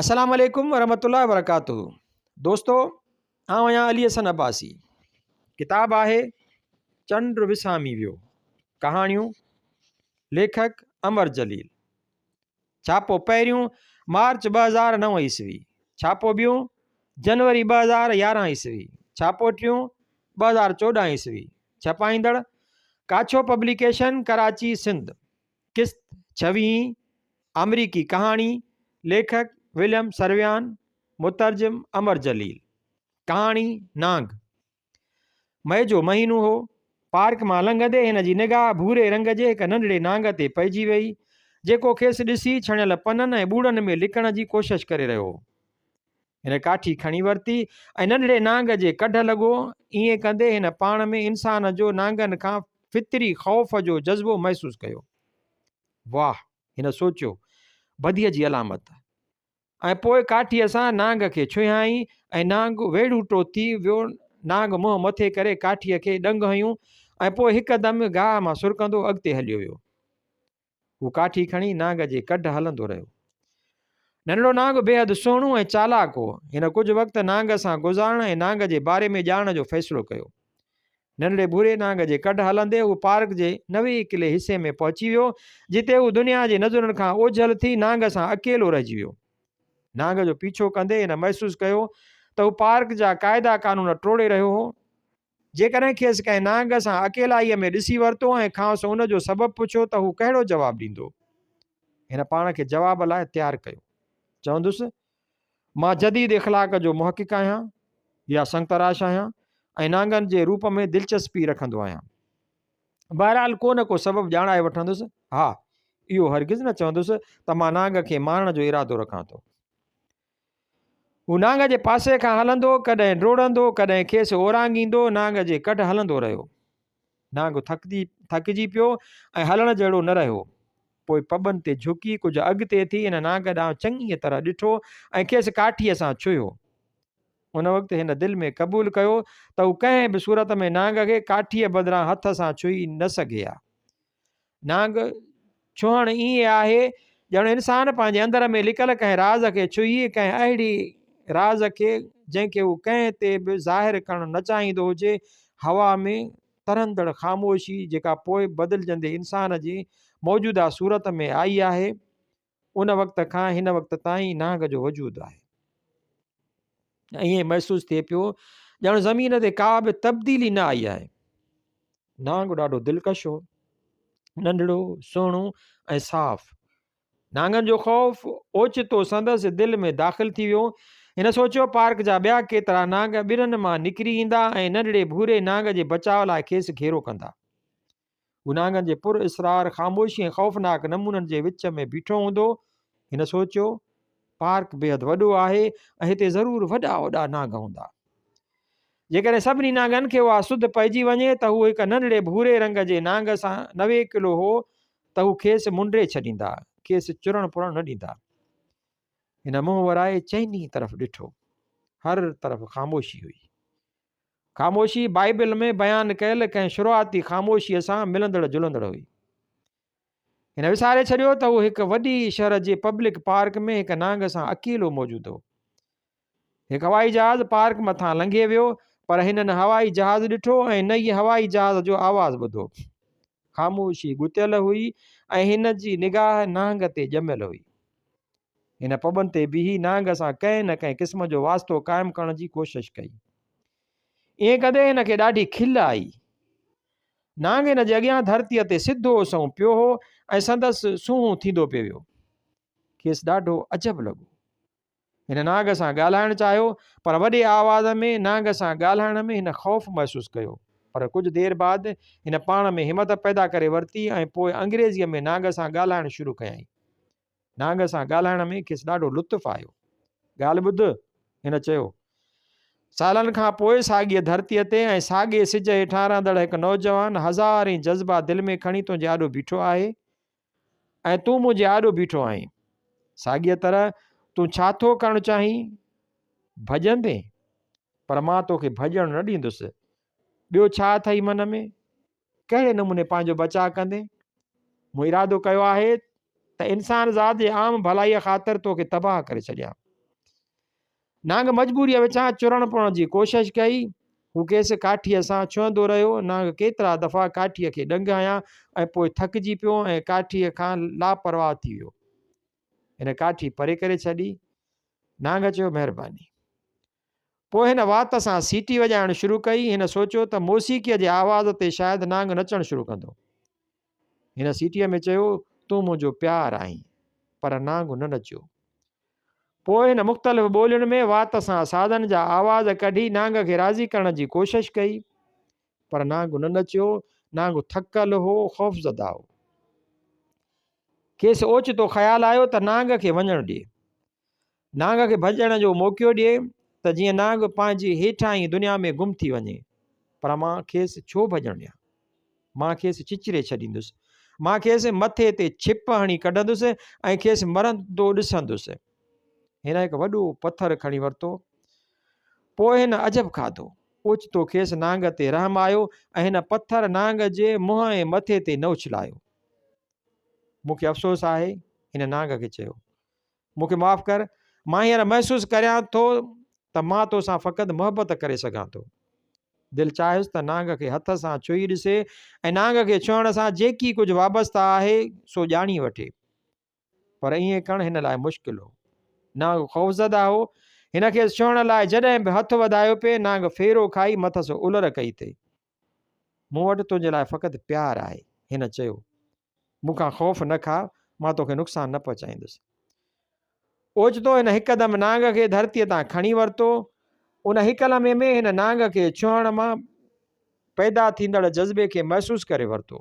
السلام عليڪم ورحمة الله وبرڪاته دوستو آئون آهيان علي حسن عباسي ڪتاب آهي چنڊ وسامي ويو ڪهاڻيون ليکڪ امر جليل ڇاپو پهريون مارچ 2009 عيسوي ڇاپو ٻيون جنوري 2011 عيسوي ڇاپو ٽيون 2014 عيسوي ڇپائيندڙ ڪاڇو پبليڪيشن ڪراچي سنڌ قسط ڇويهين، آمريڪي ڪهاڻي، ليکڪ، وليم سرويان، مترجم، امر جليل. ڪهاڻي، نانگ. مئي جو مهينو هو. پارڪ مان لنگهندي هن جي نگاهه ڀوري رنگ جي هڪ ننڍڙي نانگ تي پئجي ويئي، جيڪو کيس ڏسي ڇڻيل پنن ۽ ٻوڙن ۾ لڪڻ جي ڪوشش ڪري رهيو هو. هن ڪاٺي کڻي ورتي ۽ ننڍڙي نانگ جي ڪڍ لڳو. ائين ڪندي هن پاڻ ۾ انسان جو نانگن کان فطري خوف جو جذبو محسوس ڪيو. واهه! هن سوچيو، بديء جي علامت. ۽ پوء ڪاٺيء سان نانگ کي ڇهيائين ۽ نانگ ويڙهوٽو ٿي ويو. نانگ منهن مٿي ڪري ڪاٺيء کي ڏنگ هنيون ۽ پوء هڪدم گاهه مان سرڪندو اڳتي هليو ويو. هو ڪاٺي کڻي نانگ جي ڪڍ هلندو رهيو. ننڍڙو نانگ بيحد سهڻو ۽ چالاڪ هو. هن ڪجهه وقت نانگ سان گذارڻ ۽ نانگ جي باري ۾ ڄاڻڻ جو فيصلو ڪيو. ننڍڙي ڀوري نانگ جي ڪڍ هلندي هو پارڪ جي نويڪلي حصي ۾ پهچي ويو، جتي هو دنيا جي نظرن کان اوجهل ٿي نانگ سان اڪيلو رهجي ويو. نانگ جو پيڇو ڪندي هن محسوس ڪيو ته هو پارڪ جا قاعدا قانون ٽوڙي رهيو هو. جيڪڏهن کيس ڪنهن نانگ سان اڪيلائيء ۾ ڏسي ورتو ۽ کانئس ان جو سبب پڇيو ته هو ڪهڙو جواب ڏيندو؟ هن پاڻ کي جواب لاء تيار ڪيو. چوندس، مان جديد اخلاق جو محقق آهيان يا سنگتراش آهيان ۽ نانگن جي روپ ۾ دلچسپي رکندو آهيان. بهرحال ڪو نه ڪو سبب ڄاڻائي وٺندس. ها، اهو هرگز نه چوندس ته مان نانگ کي مارڻ جو ارادو رکان ٿو. هو نانگ جي پاسي کان هلندو، ڪڏهن ڊوڙندو، ڪڏهن کيس اورانگهيندو، نانگ جي ڪڍ هلندو رهيو. نانگ ٿڪجي ٿڪجي پيو ۽ هلڻ جهڙو نه رهيو. پوء پٻن تي جهڪي ڪجهه اڳتي ٿي هن نانگ ڏانهن چڱيء طرح ڏٺو ۽ کيس ڪاٺيء سان ڇهيو. ان وقت هن دل ۾ قبول ڪيو ته هو ڪنهن به صورت ۾ نانگ کي ڪاٺيء بدران هٿ سان ڇهي نه سگهي ها. نانگ ڇهڻ ائين آهي ڄڻ انسان پنهنجي اندر ۾ لڪل ڪنهن راز کي ڇهي، ڪنهن اهڙي راز کي جنهن کي هو ڪنهن تي به ظاهر ڪرڻ نه چاهيندو هجي. هوا ۾ ترندڙ خاموشي جيڪا پوء بدلجندي انسان جي موجوده صورت ۾ آئي آهي، ان وقت کان هن وقت تائين نانگ جو وجود آهي. ائين محسوس ٿئي پيو ڄڻ زمين تي ڪا به تبديلي نه آئي آهي. نانگ ڏاڍو دلڪش هو. ننڍڙو، سهڻو ۽ صاف. نانگن جو خوف اوچتو سندس دل ۾ داخل ٿي ويو. هن سوچيو پارڪ جا ٻيا ڪيترا نانگ ٻرن مان نڪري ايندا ۽ ننڍڙي ڀوري نانگ جي بچاء لاء کيس گهيرو ڪندا. هو نانگن جي پر اسرار خاموشي ۽ خوفناڪ نمونن جي وچ ۾ بيٺو هوندو. هن سوچيو پارڪ بيحد وڏو آهي ۽ هتي ضرور وڏا وڏا نانگ هوندا. جيڪڏهن سڀني نانگن کي اها سڌ پئجي وڃي ته هو هڪ ننڍڙي ڀوري رنگ جي نانگ سان نويڪلو هو ته هو کيس منڊي ڇڏيندا، کيس چرڻ پرڻ نه ڏيندا. هن منهن ورائي چئني طرف ڏٺو. هر طرف خاموشي هئي. خاموشي بائيبل ۾ بيان ڪيل ڪنهن شروعاتي خاموشيء سان ملندڙ جلندڙ هئي. هن وساري ڇڏيو ته هو هڪ وڏي شهر جي پبلڪ پارڪ ۾ هڪ نانگ سان اڪيلو موجود هو. هڪ هوائي جهاز پارڪ مٿان لنگهي ويو، پر هن نه هوائي جهاز ڏٺو ۽ نه ئي هوائي جهاز جو آواز ٻڌو. خاموشي ڳتيل هئي ۽ هن جي نگاهه نانگ تي ڄميل هئي. هن پٻن تي بيهي نانگ سان ڪنهن نه ڪنهن قسم جو واسطو قائم ڪرڻ جي ڪوشش ڪئي. ائين ڪندي هن کي ڏاڍي کل آئي. نانگ هن جي اڳيان ڌرتيء تي سڌو سنئون پيو هو ۽ سندس سونهون ٿيندو پيو ويو. کيس ڏاڍو عجب لڳو. هن نانگ سان ڳالهائڻ چاهيو، پر وڏي آواز ۾ نانگ سان ڳالهائڻ ۾ هن خوف محسوس ڪيو. پر ڪجهه دير بعد هن پاڻ ۾ همت پيدا ڪري ورتي ۽ پوء انگريزيء ۾ نانگ سان ڳالهائڻ شروع ڪيائين. نانگ سان ڳالهائڻ ۾ کيس ڏاڍو لطف آيو. ڳالهه ٻڌ، هن چيو. سالن کان پوء ساڳيء ڌرتيء تي ۽ ساڳئي سج هيٺان رهندڙ هڪ نوجوان هزارين جذبا دل ۾ کڻي تنهنجي آڏو بيٺو آهي ۽ تون منهنجي آڏو بيٺو آهين. ساڳيء طرح تون ڇا ٿو ڪرڻ چاهين؟ ڀڄندين؟ پر مان توکي ڀڄڻ نه ڏيندس. ٻيو ڇا اٿئي من ۾؟ ڪهڙي نموني پنهنجو بچاء ڪندين؟ مون ارادو ڪيو آهي ته انسان ذات جي عام ڀلائيء خاطر توکي تباهه ڪري ڇڏيان. نانگ مجبوريء وچان چرڻ پوڻ جي ڪوشش ڪئي. هو کيس ڪاٺيء سان ڇهندو رهيو. نانگ ڪيترا دفعا ڪاٺيء کي ڏنگ هنيا ۽ پوء ٿڪجي پيو ۽ ڪاٺيء کان لاپرواهه ٿي ويو. هن ڪاٺي پري ڪري ڇڏي. نانگ چيو، مهرباني. پوء هن وات سان سيٽي وڄائڻ شروع ڪئي. هن سوچيو ته موسيقيء جي آواز تي شايد نانگ نچڻ شروع ڪندو. هن سيٽيء ۾ چيو، تون منهنجو پيار آهين. پر نانگ نه نچيو. پوء هن مختلف ٻولين ۾ وات سان سازن جا آواز ڪڍي نانگ کي راضي ڪرڻ جي ڪوشش ڪئي، پر نانگ نه نچيو، نانگ ٿڪل هو، خوفزده هو. کيس اوچتو خيال آيو ته نانگ کي وڃڻ ڏي. نانگ کي ڀڄڻ جو موقعو ڏي ته جيئن نانگ پنهنجي هيٺاهين دنيا ۾ گم ٿي وڃي. پر مان کيس ڇو ڀڄڻ ڏيان؟ مان کيس چچري ڇڏيندس. مان کيس مٿي تي ڇپ هڻي ڪڍندس ۽ کيس مرندو ڏسندس. هن هڪ وڏو پٿر کڻي ورتو. پوء هن عجب کاڌو. اوچتو کيس نانگ تي رحم آيو ۽ هن پٿر نانگ جي منهن ۽ مٿي تي نه اڇلايو. مون کي افسوس آهي، هن نانگ کي چيو. مون کي معاف ڪر، مان هينئر محسوس ڪريان ٿو ته مان توسان فقط محبت ڪري سگهان ٿو. دل چاهيس ته نانگ کي هٿ سان ڇهي ڏسي ۽ نانگ کي ڇهڻ سان جيڪي ڪجهه وابسته آهي سو ڄاڻي وٺي. پر ائين ڪرڻ هن لاء مشڪل هو. نانگ خوفزده هو. هن کيس ڇهڻ لاء جڏهن به هٿ وڌايو پئي، نانگ ڦيرو کائي مٿس الر ڪئي ٿي. مون وٽ تنهنجي لاء فقط پيار آهي، هن چيو. مون کان خوف نه کاء، مان توکي نقصان نه پهچائيندس. اوچتو هن هڪدم نانگ کي ڌرتيء تان کڻي ورتو. ان هڪ لمحي ۾ هن نانگ کي ڇهڻ مان پيدا ٿيندڙ جذبي کي محسوس ڪري ورتو.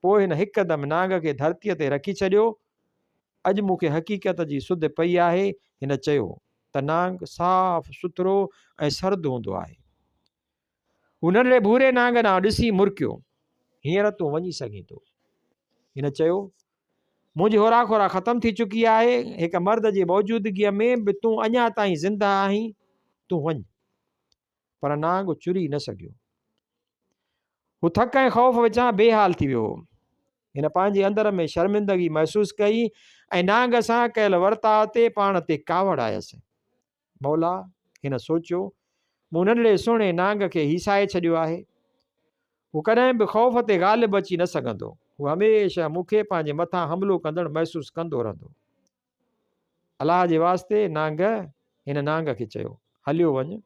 پوء هن هڪدم نانگ کي ڌرتيء تي رکي ڇڏيو. اڄ مون کي حقيقت جي سڌ پئي آهي، هن چيو، ته نانگ صاف سٿرو ۽ سرد هوندو آهي. هو ننڍڙي ڀوري نانگ ڏانهن ڏسي مرڪيو. هينئر تون وڃي سگهين ٿو. هن چيو، منهنجي هورا کورا ختم ٿي چڪي آهي. هڪ مرد جي موجودگيء ۾ به تون اڃا تائين زنده آهين. تون وڃ. پر نانگ چري نه سگهيو. هو ٿڪ ۽ خوف وچان بي حال ٿي ويو هو. هن پنهنجي اندر ۾ شرمندگي محسوس ڪئي ۽ نانگ سان ڪيل ورتاء تي پاڻ تي ڪاوڙ آيس. مولا! هن سوچيو، مون ننڍڙي سهڻي نانگ کي هيسائي ڇڏيو آهي. هو ڪڏهن به خوف تي غالب اچي نه سگهندو. هو هميشه مون کي پنهنجي مٿان حملو ڪندڙ محسوس ڪندو رهندو. الله جي واسطي نانگ! هن نانگ کي چيو، هليو وڃ.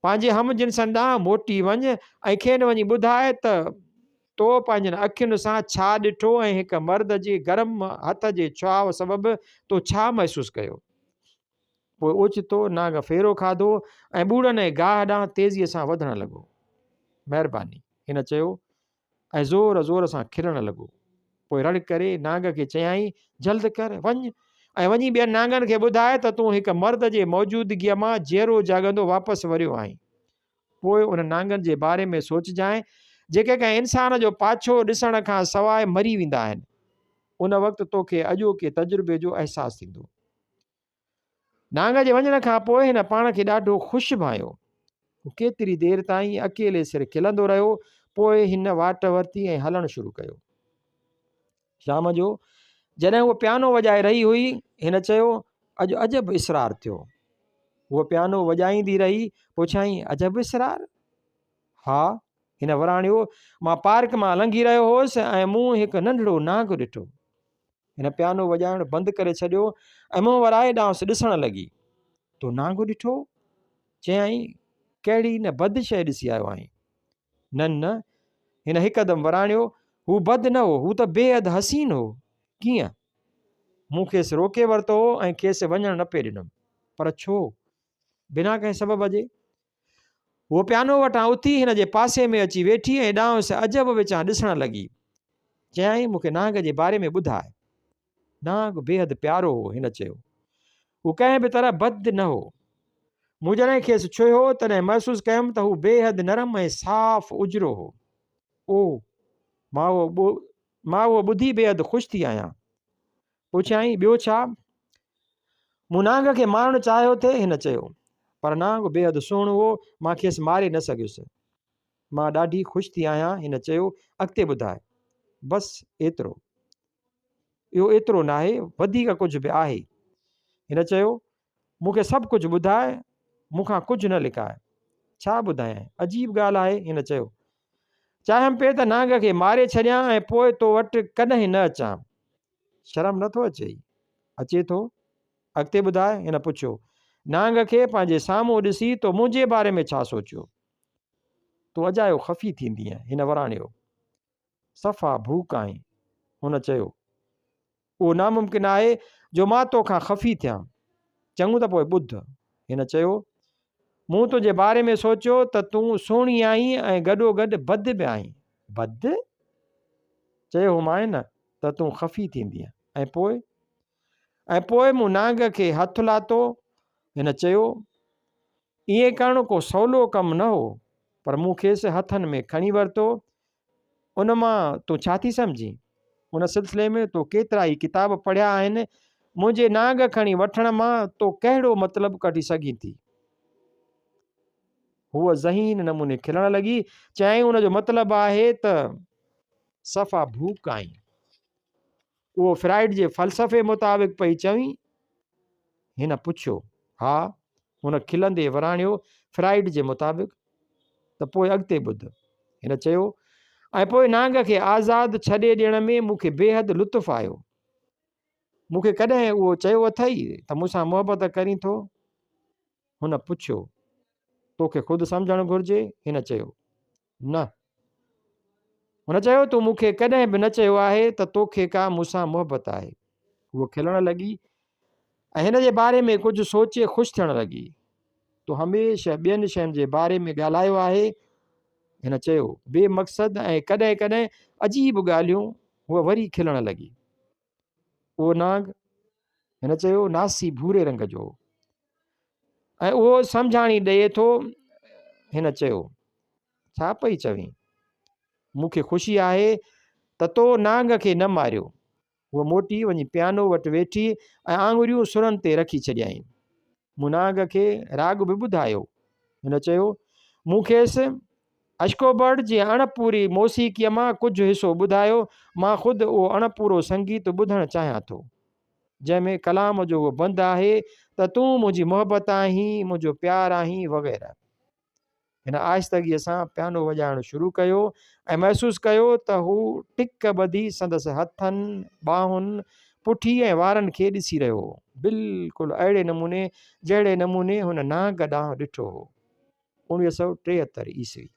پنهنجي هم جنسن ڏانهن موٽي وڃ ۽ کين وڃي ٻڌاء ته تو پنهنجين اکين سان ڇا ڏٺو ۽ هڪ مرد جي گرم هٿ جي ڇهاء سبب تو ڇا محسوس ڪيو. پوء اوچتو نانگ ڦيرو کاڌو ۽ ٻوڙن ۽ گاهه ڏانهن تيزيء سان وڌڻ لڳو. مهرباني، هن چيو ۽ زور زور سان کلڻ لڳو. پوء رڙ ڪري نانگ کي چيائين، جلد ڪر، وڃ ۽ وڃي ٻين نانگن کي ٻڌاء ته تون هڪ مرد جي موجودگيء مان جيئرو جاڳندو واپس وريو آهين. پوء انهن نانگن جي باري ۾ سوچجانء، جيڪي ڪنهن انسان جو پاڇو ڏسڻ کان سواء مري ويندا آهن. ان وقت توکي اڄوڪي تجربي جو احساس ٿيندو. نانگ جي وڃڻ کان پوء هن پاڻ کي ڏاڍو خوش ڀانئيو. هو ڪيتري دير تائين اڪيلي سر کلندو رهيو، پوء هن واٽ ورتي ۽ هلڻ شروع ڪيو. شام جو جڏهن هوء پيانو وڄائي رهي هئي، هن چيو، اڄ عجب اسرار ٿيو. هوء پيانو وڄائيندي رهي، پڇيائين، عجب اسرار؟ ها، هن وراڻيو، مان پارڪ مان لنگهي رهيو هوس ۽ مون هڪ ننڍڙو نانگ ڏٺو. هن پيانو وڄائڻ بند ڪري ڇڏيو ۽ منهن ورائي ڏانهس ڏسڻ لڳي. تو نانگ ڏٺو؟ چيائين، ڪهڙي نه بد شيء ڏسي آيو آهين. نه نه، هن هڪدم وراڻيو، هو بد نه هو، هو ته بيحد حسين هو. ڪيئن؟ مون کيس روڪي ورتو هو ۽ کيس وڃڻ نه پئي ڏنم. پر ڇو؟ بنا ڪنهن سبب جي. هوء پيانو وٽان اٿي هن جي پاسي ۾ اچي ويٺي ۽ ڏانهس عجب وچان ڏسڻ لڳي. چيائين، مون کي نانگ جي باري ۾ ٻڌاء. نانگ بيحد پيارو هو، هن چيو. هو ڪنهن به طرح بد نه هو. مون جڏهن کيس ڇهيو، تڏهن محسوس ڪيم ته هو بيحد نرم ۽ صاف اجرو هو. اوه! مان اهو ٻڌي بيحد خوش ٿي آهيان. پڇيائين، ٻيو ڇا؟ مون نانگ کي مارڻ چاهيو ٿي، هن چيو. پر نانگ بيحد سهڻو هو، مان کيس ماري نه سگهيس. مان ڏاڍي خوش ٿي آهيان، هن چيو، اڳتي ٻڌاء. بس ايترو. اهو ايترو ناهي، وڌيڪ ڪجهه به آهي. هن چيو. مون کي سڀ ڪجهه ٻڌاء، مون کان ڪجهه نه لڪاء. ڇا ٻڌايانء؟ عجيب ڳالهه آهي، هن چيو. چاهيم پئي ته نانگ کي ماري ڇڏيان ۽ پوء تو وٽ ڪڏهن نه اچان. شرم نه ٿو اچيئي؟ اچي ٿو. اڳتي ٻڌاء، هن پڇيو. نانگ کي پنهنجي سامهون ڏسي تو منهنجي باري ۾ ڇا سوچيو؟ تون اجايو خفي ٿيندينء، هن وراڻيو. صفا ڀوڪ آهين، هن چيو. اهو ناممڪن آهي جو مان تو کان خفي ٿيان. چڱو ته پوء ٻڌ، هن چيو. مون تنهنجي باري ۾ سوچيو ته تون سهڻي آهين ۽ گڏوگڏ بد به آهين. بد؟ چيو هومانء نه ته تون خفي ٿيندينء. ۽ پوء؟ ۽ پوء مون نانگ کي هٿ لاتو، هن چيو. ائين ڪرڻ ڪو سولو ڪم نه هو، پر مون کيس هٿن ۾ کڻي ورتو. ان مان تون ڇا ٿي سمجهين؟ ان سلسلي ۾ تو ڪيترائي ڪتاب پڙهيا آهن. منهنجي نانگ کڻي وٺڻ مان تو ڪهڙو مطلب ڪڍي سگهين ٿي؟ هوء ذهين نموني کلڻ لڳي. چيائين، ان جو مطلب آهي ته صفا ڀوڪ آهين. اهو فرائيڊ جي فلسفي مطابق پئي چوين؟ هن پڇيو. ها، هن کلندي وراڻيو، فرائيڊ جي مطابق. ته پوء اڳتي ٻڌ. هن چيو، ۽ پوء نانگ کي آزاد ڇڏي ڏيڻ ۾ مون کي بيحد لطف آيو. مون کي ڪڏهن اهو چيو اٿئي ته مون سان محبت ڪرين ٿو؟ هن پڇيو. توکي خود سمجهڻ گهرجي، هن چيو. نه. هن چيو، تو مون کي ڪڏهن به نه چيو آهي ته توکي ڪا مون سان محبت آهي. هوء کلڻ لڳي ۽ هن جي باري ۾ ڪجهه سوچي خوش ٿيڻ لڳي. تو هميشه ٻين شين جي باري ۾ ڳالهايو آهي، هن چيو، بي مقصد ۽ ڪڏهن ڪڏهن عجيب ڳالهيون. هوء وري کلڻ لڳي. اهو نانگ، هن چيو، ناسي ڀوري رنگ جو هو ۽ اهو سمجهاڻي ڏئي ٿو، هن چيو، ڇا پئي چوين؟ مون کي خوشي آهي ته تو نانگ کي نه ماريو. هوء موٽي وڃي پيانو وٽ ويٺي ۽ آڱريون سرن تي رکي ڇڏيائين. مون نانگ کي راڳ به ٻڌايو. هن چيو، مون کيس اشڪوبرڊ جي اڻ پوري موسيقيء مان ڪجهه حصو ٻڌايو. مان خود اهو اڻ پورو سنگيت ٻڌڻ چاهيان ٿو، جنهن ۾ ڪلام جو اهو بند آهي ته تون منهنجي محبت آهين، منهنجو پيار آهين وغيره. هن آهستگيء سان پيانو وڄائڻ شروع ڪيو ۽ محسوس ڪيو ته هو ٽڪ ٻڌي سندس هٿن، ٻانهن، پٺي ۽ وارن کي ڏسي رهيو هو، بلڪل اهڙي نموني جهڙي نموني هن نانگ ڏانهن ڏٺو هو. 1973 عيسوي.